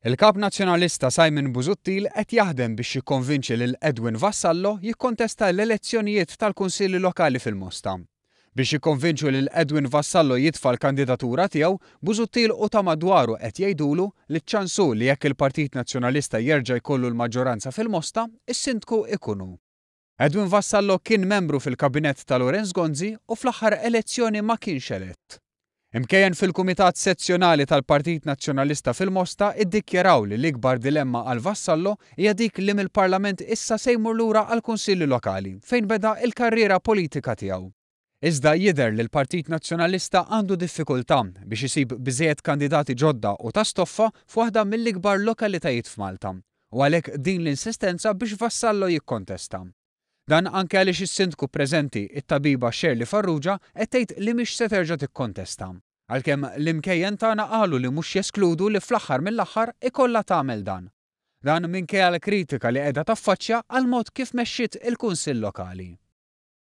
Il-Kap Nazzjonalista Simon Busuttil qed jaħdem biex jikkonvinċi lil Edwin Vassallo jikkontesta l-elezzjonijiet tal-Kunsilli Lokali fil-Mosta. Biex jikkonvinċu lil Edwin Vassallo jitfa' l-kandidatura tiegħu, Busuttil u ta' madwaru qed jgħidulu li ċ-ċans hu li jekk il-Partit Nazzjonalista jerġa' jkollu l-maġġoranza fil-Mosta, is-Sindku ikun hu. Edwin Vassallo kien membru fil-Kabinett ta' Lawrence Gonzi u fl-aħħar elezzjoni ma kienx elett. Imkejjen fil-Kumitat Sezzjonali tal-Partit Nazzjonalista fil-Mosta iddikjaraw li l-ikbar dilemma għal Vassallo hija dik li mill-Parlament issa se jmur lura għall-Kunsilli Lokali fejn beda l-karriera politika tiegħu. Iżda jidher li l-Partit Nazzjonalista għandu diffikultà biex isib biżejjed kandidati ġodda u ta' stoffa f'waħda mill-ikbar lokalitajiet f'Malta u għalhekk din l-insistenza biex Vassallo jikkontesta. Dan anke għaliex is-Sindku preżenti, it-tabiba Shirley Farrugia, qed tgħid li mhix se terġa' tikkontesta. Għalkemm l-imkejjen tagħna qalu li mhux jeskludu li fl-aħħar mill-aħħar ikollha tagħmel dan. Dan minkejja l-kritika li qiegħda taffaċċja għall-mod kif mexxiet il-Kunsill Lokali.